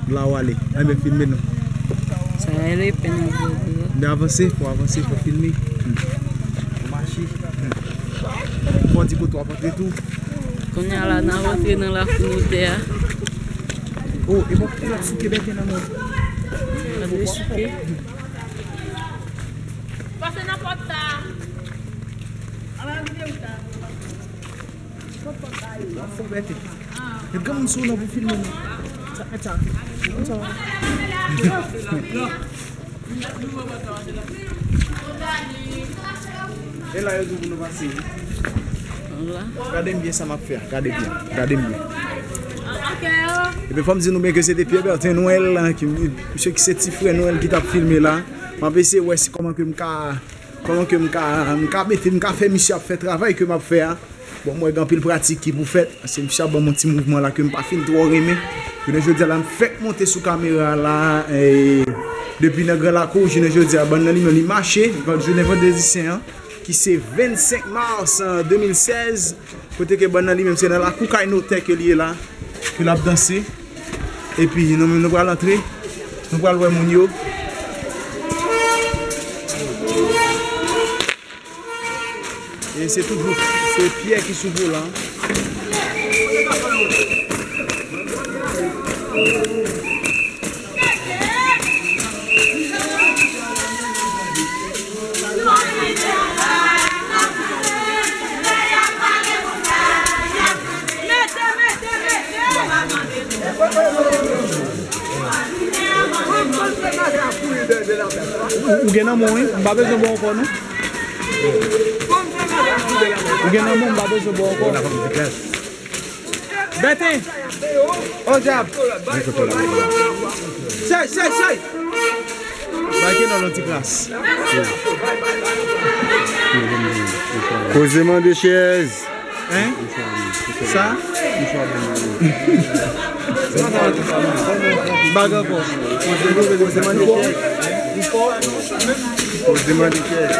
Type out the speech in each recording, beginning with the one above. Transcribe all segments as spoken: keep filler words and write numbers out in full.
La w ale. Enben, filme nou. Sa rele pen nan gwo gwo. N avanse, fò avanse, fò filme. Hmm. Fò mache. Hmm. Fò di kote w ap antre tou. Kounye a la, n ap antre nan lakou notè a. Oh, e bon, kote l ap souke bèten nan men w? Ap souke. Pase nan pòt sa. Ala vide ou ta. Wap fè bète. Met granmoun sou ou nan pou filme nou. Sa k mèt sa? Granmoun sa. E la yo di pou nou pase. Gade m byen sa m ap fè a. Gade byen. Gade m byen. Epi fò m di nou byen ke se te Pierre Bertin Noël, ki, misye ki se ti frè Noël ki t ap filme la. M ap eseye wè si kòman ke m ka Kòman ke m ka, m ka mete, m ka fè misye ap fè travay ke m ap fè a? Bon, m wè gen anpil pratik ki pou fèt. Se misye ap ban m yon ti mouvman la ke m pa fin twò renmen. Jounen jodi a la, m fèk monte sou kamera la, e, depi nan Gran Lakou, jounen jodi a, bann nan li menm, li mache, jounen vandredi sen an, ki se vennsenk mas, e, de mil sèz. Kote ke bann nan li menm se nan lakou kay notè ke li ye la, ke l ap danse. Epi nou menm nou pral antre, nou pral wè moun yo. E se toujou, se Pyè ki sou volan. Ou, ou gen nan men w, wi. M pa bezwen ba w ankò, non. Ou gen nan men w, m pa bezwen ba w ankò. Bèten! O dyab! Sèy, sèy, sèy! Bay Kenòl yon ti kras. Koze mande chèz. Hein? Sa? Bag ankò. Koze mande chèz. Koze mande chèz.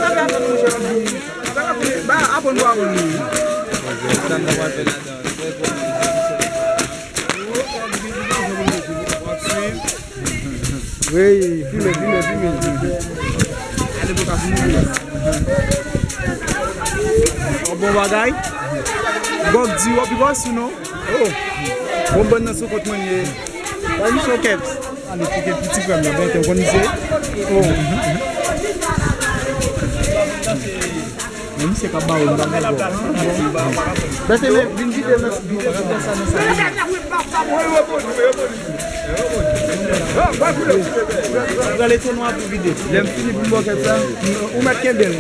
Ba, aprann pou aprann li. Wi, filme, filme, filme. Yon bon bagay. Gòg di w ap rive sou non. Oh. Bon, bann nan sou kont mwen ye. Ba misye yon kèps. Ale tcheke pou ti frè m nan, Bèten, ou konn misye? Oh. Men misye k ap ba w, m pa gen gòl. Bèten, men vin vide nan, vide, vide sa nan sa. Pran letonwa pou vide. Lè m fini pou m ba w kèks la, ou mèt kenbe l.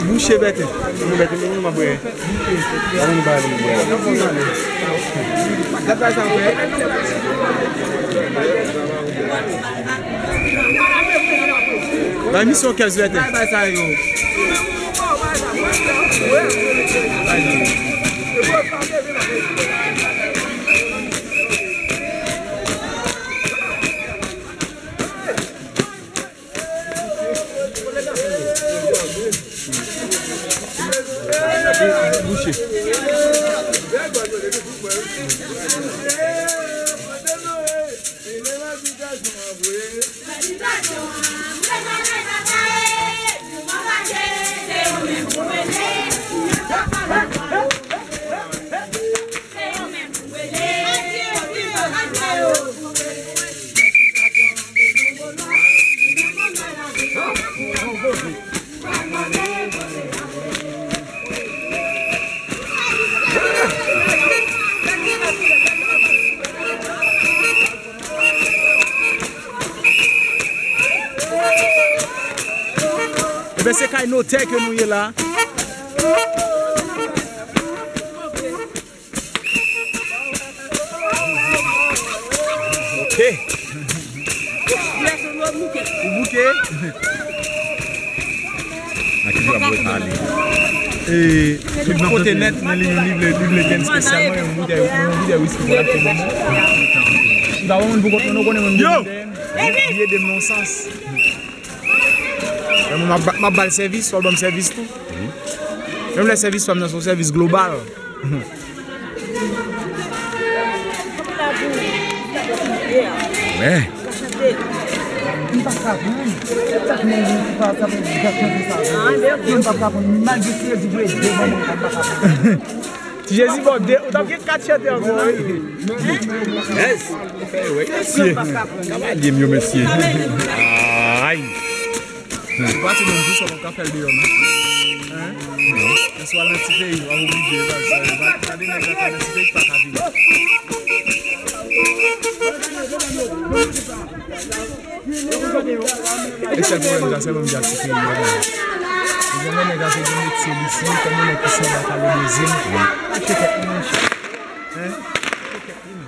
Bouche Bèten. Bèten, men nou mwen bwè. Bay misye yon kèks Bèten. Bouche. Ebyen, se kay notè ke nou ye la. Ok. Ou bouke? Nan ki jan pou pale? E, tout kote nèt, men li, li vle, li vle gen espesyalman yon boutèy, yon boutèy wiski pou l achte moun. Li pa wè moun pou kont mwen, nou konnen mwen, yo! Li ede m nan yon sans. Men mwen, m ap, m ap ba l sèvis, fò l ban m sèvis tou. Menm lè sèvis pa m nan, se yon sèvis global. Wè. M pa ka konprann. Sa k manje, m pa ka konprann. Sa k manje sa vre. Mwen m pa ka konprann. Malgre si yo di vre de manman, m pa ka konprann. Ti Jezi ba w de, ou t ap gen kat chante ankò, wi. Yes. Mesye. Kavalye m yo, mesye. Ay. Ou pati menm jou sa w p ap ka fè l deyò non. Hein? Non. Lè swa nan ti peyi, w ap oblije, paske gade nèg la nan ti peyi pa ka vini. E sèl pwoblèm sa, sèlman m di a ti peyi yo. Li gen nèg la te gen metye l isi, kòm yon nèg ki sanba kale dezim. Achte kèk moun chè. Hein? Achte kèk moun.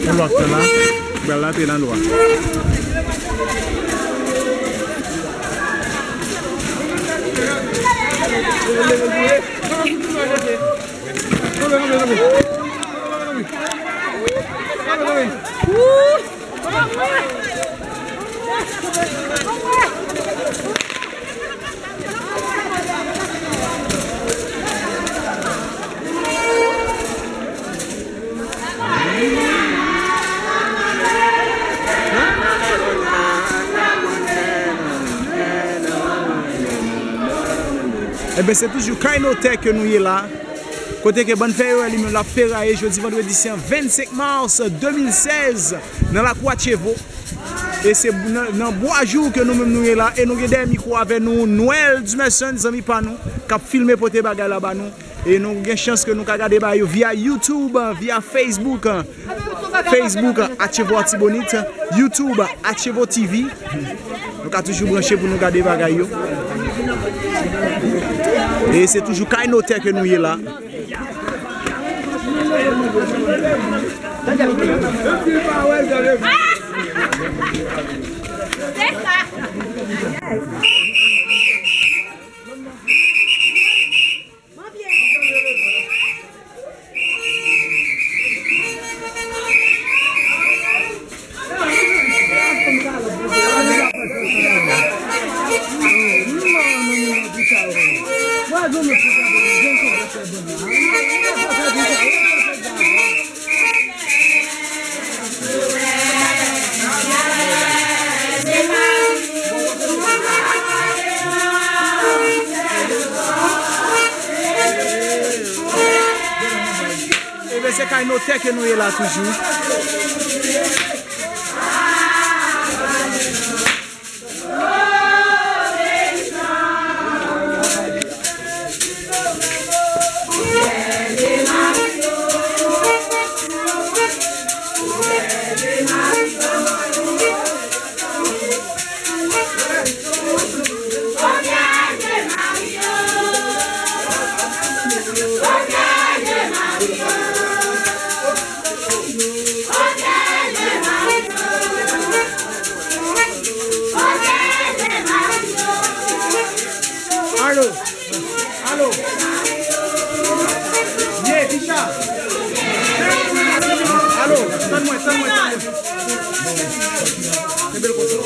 Yon lòt tan la, pral la te nan lwa. Ebyen, se toujou Kay Notè ke nou ye la. Kote ke Bann Fèyè li menm l ap feraye jodi vandredi sen vennsenk mas de mil sèz nan lakou Atyevo. E se nan, nan Bwa Jou ke nou menm nou ye la. E nou gen dèyè mikwo avè nou Noël Dumerson, zanmi pa nou, k ap filme pote bagay la ba nou. E nou gen chans ke nou ka gade bagay yo via YouTube, via Facebook. Facebook, Atyevo Atibonit, YouTube, Atyevo T V. Nou ka toujou branche pou nou gade bagay yo. E se toujou Kay Notè ke nou ye la. Ebyen, se Kay Notè ke nou ye la toujou. Alo. Alo. Ye, Bicha. Alo, tann mwen, tann mwen, tann mwen. Kenbe l konsa.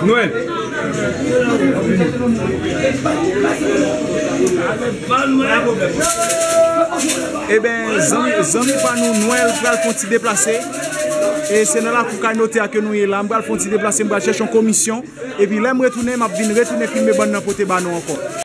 Nwèl. Eben, zanmi, zanmi pa nou, Nwèl pral fè yon ti deplase. E se nan lakou kay notè a ke nou ye la. M pral fè yon ti deplase, m pral chèche yon komisyon. Epi lè m retounen, m ap vin retounen filme bann nan pote ba nou ankò.